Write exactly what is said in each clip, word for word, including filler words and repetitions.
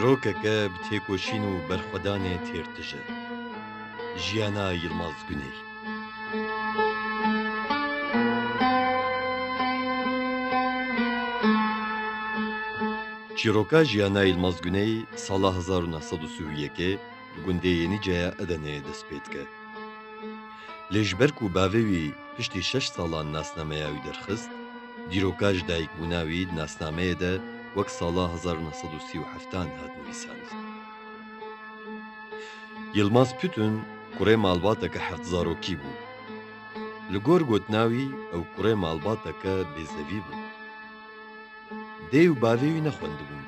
Çîrokeke bi têkoşîn û berxwedanê têr tije. Jiyana Yilmaz Guney. Çîroka jiyana Yilmaz Guney sala hezar û neh sed û sî û yekê li gundê Yeniceya Edeneyê dest pê dike. Lê ji ber ku bavê wî piştî şeş salan nasnameya wî derxist, dîroka ji dayikbûna wî di nasnameyê de wek sala hezar û neh sed û sî û heftan hat nivîsandin. Yilmaz Putun kurê malbateke heft zarokî bû. Li gor gotina wî ew kurê malbateke bêzevî bû. Dê û bavê wî nexwendibûn.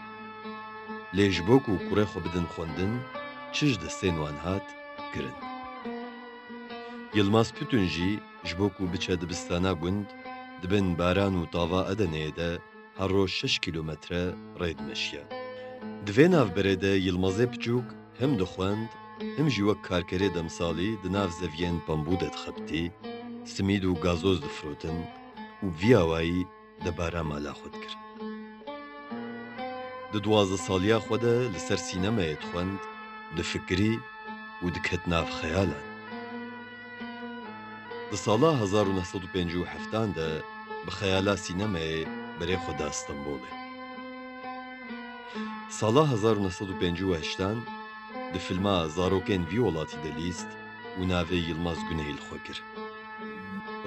Lê ji bo ku kurê xwe bidin xwendin, çi ji destên wan hat, kirin. Yilmaz Putun jî ji bo ku biçe dibistana gund, di bin baran û tava Edeneyê de her roj şeş kîlometre rê dimeşiya. Di vê navberê de Yilmazê piçûk him dixwend, him jî wek karkerê demsalî di nav zeviyên pembû de dixebitî, simîd û gazoz difirotin û bi vî awayî debara mala xwe dikir. Di duwazdeh saliya xwe de li ser sînemayê dixwend, difikirî û diket nav xeyalan. Di sala hezar û neh sed û pêncî û heftan de bi xeyala sînemayê berê xwe da Stenbolê. Sala hezar û neh sed û pêncî û heştan di filma Zarokên vî welatî de lîst û navê Yilmaz Guney li xwe kir.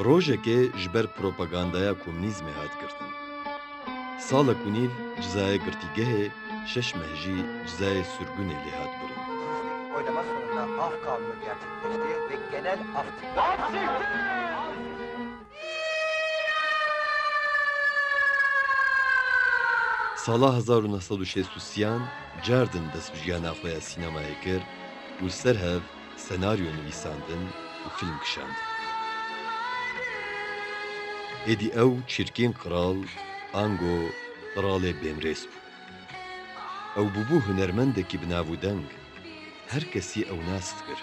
Rojekê ji ber propagandaya komunîzmê hat girtin. Salek û nîv cizayê girtîgehê, şeş meh jî cizayê sirgûnê lê hat birîn. Oylama sonunda af kanunu gerçekleşti ve genel af çıktı. Sala hezar û neh sed û şêst û sêyan cardin dest bi jiyana xwe ya sînemayê kir û li ser hev senaryo nivîsandin û fîlm kişandin. Êdî ew Çirkîn Qral, ango Qralê Bêmrêz bû. Ew bûbû hunermendekî bi nav û deng. Her kesî ew nas dikir.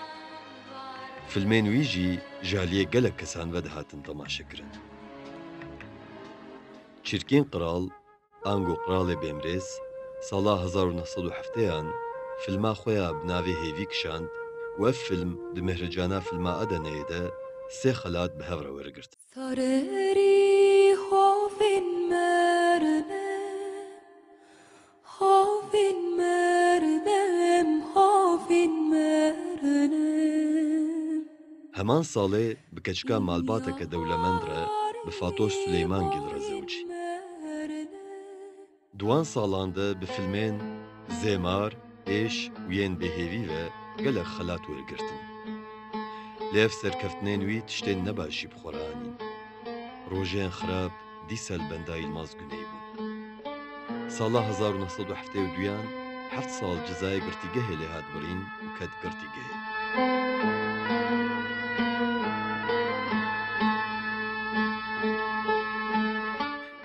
Filmên wî jî ji aliyê gelek kesan ve dihatin temaşekirin. Çirkîn Qral, ango Qralê Bêmrêz, sala hezar û neh sed û hefteyan filma xwe ya bi navê Hêvî kişand û ev film di Mehricana Filma Edeneyê de sê xelat bi hev re wergirt. Sarerî hovên merine, hovên merine, hovên merine. Heman salê bi keçika malbateke dewlemend re, bi Fatoş Suleymangil re zewicî. Di wan salan de bi filmên Zêmar, Êş û yên bêhêvî ve gelek xelat wergirtin. Lê ev serkeftinên wî tiştên nebaş jî bi xwe re anîn. Rojên xirab dîsa li benda Yilmaz Guney bûn. Sala hezar û neh sed û heftê û duyan heft sal cizayê girtîgehê lê hat birîn û ket girtîgehê.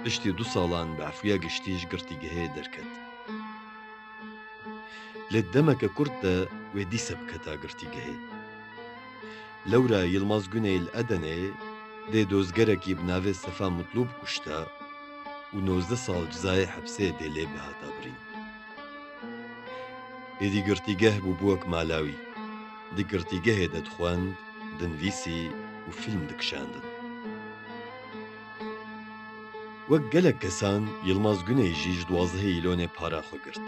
Piştî du salan bi efûya giştî ji girtîgehê derket. Lê demeke kurt de wê dîsa biketa girtîgehê. Lewra Yilmaz Guney li Edeneyê dê dozgerekî bi navê Sefa Mutlû bikuşta û nozdeh sal cizayê hepsê dê lê bihata birîn. Êdî girtîgeh bûbû wek mala wî. Di girtîgehê de dixwend, dinivîsî û fîlm dikişandin. Wek gelek kesan, Yilmaz Guney jî ji duwazdehê Îlonê para xwe girt.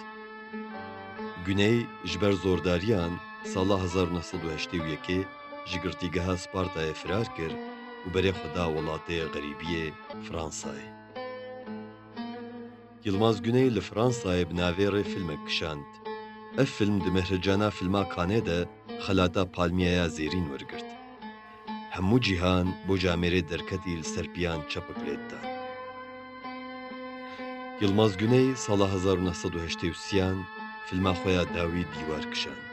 Guney ji ber zordariyan sala hezar û neh sed û heştê û yekê ji girtîgeha Spartayê firar kir û berê xwe da welatê xerîbiyê Fransayê. Yilmaz Guney li Fransayê bi navê rê filmek kişand. Ev film di Mehricana Filma Kanê de xelata Palmiyaya Zêrîn wergirt. Hemû cîhan bo camêrê derketî li ser piyan çepik lê didan. Yilmaz Guney sala hezar û neh sed û heştê û sêyan filma xwe ya dawî Dîwar kişand.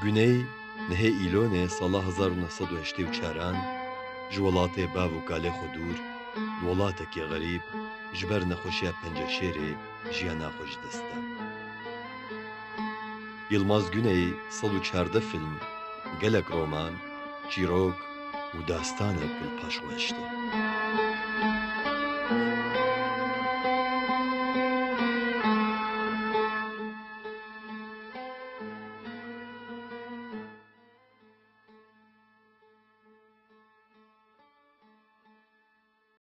Guney nehê Îlonê sala hezar û neh sed û heştê û çaran ji welatê bav û kalê xwe dûr, li welatekî xerîb, ji ber nexweşiya penceşêrê jiyana xwe ji dest da. Yilmaz Guney sed û çardeh fîlm, gelek roman, çîrok û dastanek li paş xwe hiştin.